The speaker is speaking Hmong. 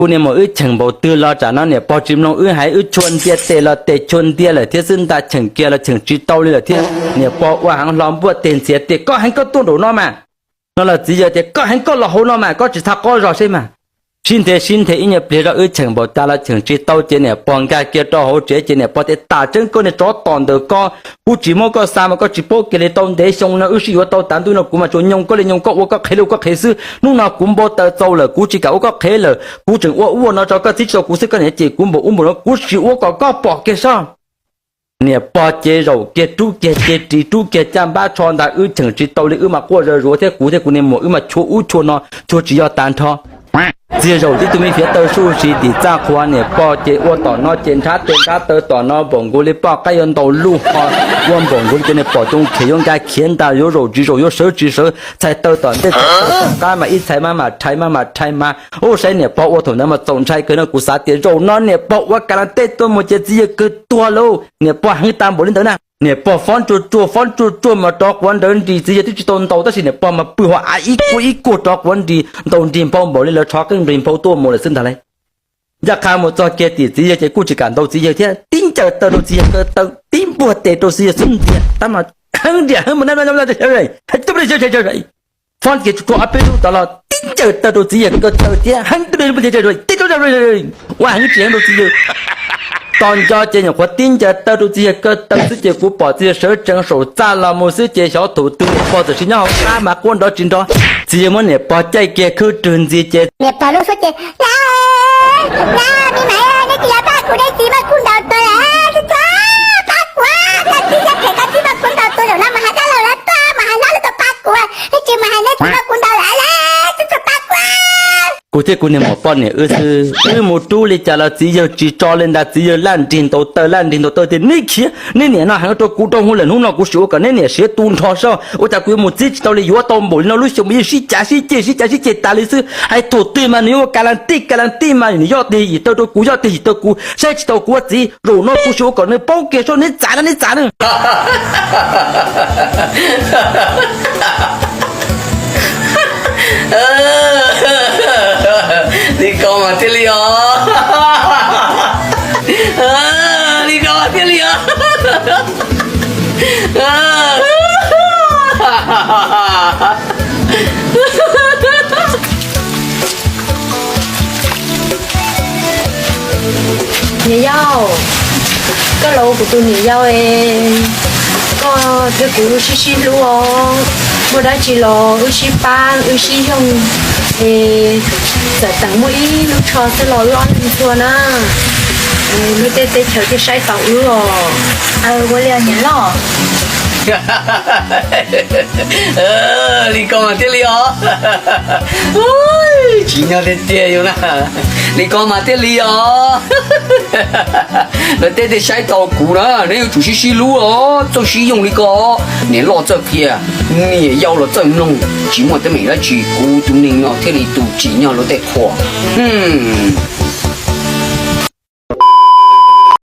Kuv niam muam wb cheem npaum twg los tsam no niam pog tsis mloog wb hais, wb chua ntiag tes los tes chua ntiag lawm thiab xwb, nta cheem kiag los cheem tsis tau li lawm thiab. Niam pog ua heev hlo npuaj tes ntxias tias koj heev koj tuaj nraum no mas. No los txiv yawg tias koj heev koj los hauv no mas, koj tsis txhob qoj zog seb mas. Sib nthe sib nthe ib nyuag pliag zog wb cheem npaum cas los cheem tsis tau ces niam pog nkag kiag rau hauv tsev ces niam pog tias tam tseeb koj niag tsov tom ntawm koj, kuv tsis muab koj xa mas koj tsis paub kiag li, tau ntev xyoo no wb sib yuav tau tav ntuj no kuv mas tsuas nyoo koj li nyoo koj, ua koj qhev li ua koj qhev xwb. Hnub no kuv npau taws txaus lawm, kuv tsis kam ua koj qhev lawm, kuv tseem ua ua no tso koj txib tsis tau kuv xwb, koj niam ces kuv npaum ub npaum no kuv sim ua kom koj pom kiag soj. Niam pog ces zaum kiag rub kiag ce ris rub kiag caj npab tsho ntag, wb cheem tsis tau li wb mas quaj zaws zuav thiab kuv thiab kuv niag muam wb mas chua ub chua no, chua tsis yog tas nrho. Txiv yawg zaum tib tug me fiav taw suj si tim txaj qhua, niam pog ces ua tom no ces nrhab tes nrhab taw tom no npaum nkaus li poj qaib yuav ntaus luj ho, ua npaum nkaus li cov niag pom coo khiav yuav nkag khiav ntag, yuav zaum tsis zaum yuav sawv tsis sawv, txhais taw tom ntej txhais taw tom qab mas ib txhais mas mam rhais mas mam rhais mas ub saib niam pog ua thaum ntawd mas txaus ntshai kawg no, kuv xav tias zaum no niam pog ua ka la tej tuaj mus ces txiv yawg kawg tuag lauj, niam pog heev tas npaum li ntawd na. Niam pog fob tsuaj tsuaj fob tsuaj tsuaj mas rov quav nrawv nris, txiv yawg twb tsis tau ntaus tab sis niam pog mas pw hauv av ib kuag ib kuag rov quav nris ntaus nrig nphau npaum li lawv tshov qeej nrig nphau tuaj mus lawm xwb ntag lauj. Ncaj qha mus txog kiag tim txiv yawg ces kuj tsis kam ntaus txiv yawg thiab, tib ncaws taw rau txiv yawg ko taw, tib npuaj tes rau txiv yawg xub ntiag tab mas heev nriam heev mus na, fob kiag tsuaj tsuaj ob peb lub tod los tib ncaws taw rau txiv yawg ko taw thiab heev, ua heev tsis heev rau txiv yawg. Tos nco ces nyuam qhuav tib ncaws taw rau txiv yawg ko taw xwb ces kuv pom txiv yawg sawv tsees saum txaj los mus xwb ces xyov thaum twg niam pog txawm sis nyob hauv qab mas quaj nrov tsis nrov. Txiv yawg muab niam pog caij kiag khwb rwg ntxiv ces niam pog lub suab ces, na, na, me maiv, neb tsis los pab kuv, neb txiv muab kuv ntaus tuag lawm, pab kuv, koj txiv yog phem, koj txiv muab kuv ntaus tuag zaum no mas hais dab laug lawv tuaj mas hais hlob lawv tuaj pab kuv, neb tsis mus hais neb txiv muab kuv ntaus lawm, pab kuv. Kuv thiab kuv niag muam poj niam wb xwb, wb mus rub li cas los txiv yawg tsis tso li ntag, txiv yawg laj nrig ntaus taw laj nrig ntaus taw tias neb khiav, neb niam no heev rau kuv rau hauv lawm, hnub no kuv sim ua kom neb niam siav tu nrho soj, ua cas kuv yuav mus txib tsis tau li, yuav tau npaum li no lub xyoo mas yeej sib cav sib ceg sib cav sib ceg tas li xwb, hais thaum twg mas nws yuav ua ka la tij ka la tij mas nws yoj tig yim taw rau kuv yoj tig yim taw kuv, saib tsis tau kuv ua txiv, zaum no kuv sim ua kom nws paub kiag soj, neb txav na neb txav na. Li ko mas thiaj li os. Li ko mas thiaj li os. Niam yau, koj los ua kuv tus niam yau es koj thiab kuv wb sib sib hlub os. Muaj dab tsi los wb sib pab wb sib yoog es txawm teem muaj ib lub tsho xwb los wb ob leeg ntxhua na, lub teb teb chaws thiaj saib taus wb os. Ua li niam loj. Li ko mas thiaj li os. Tsim nyog tiag tiag yus na. Li ko mas thiaj li os. Lawv tej thiaj saib tau kuv na, neb yuav tsum sib sib hlub os, txawj sib yoog li ko. Niam loj txawj qhia, niam yau los txawj mloog, tsis muaj teeb meem dab tsi, kuv tus neeg no thiaj li tus tsim nyog lawv tej qhua.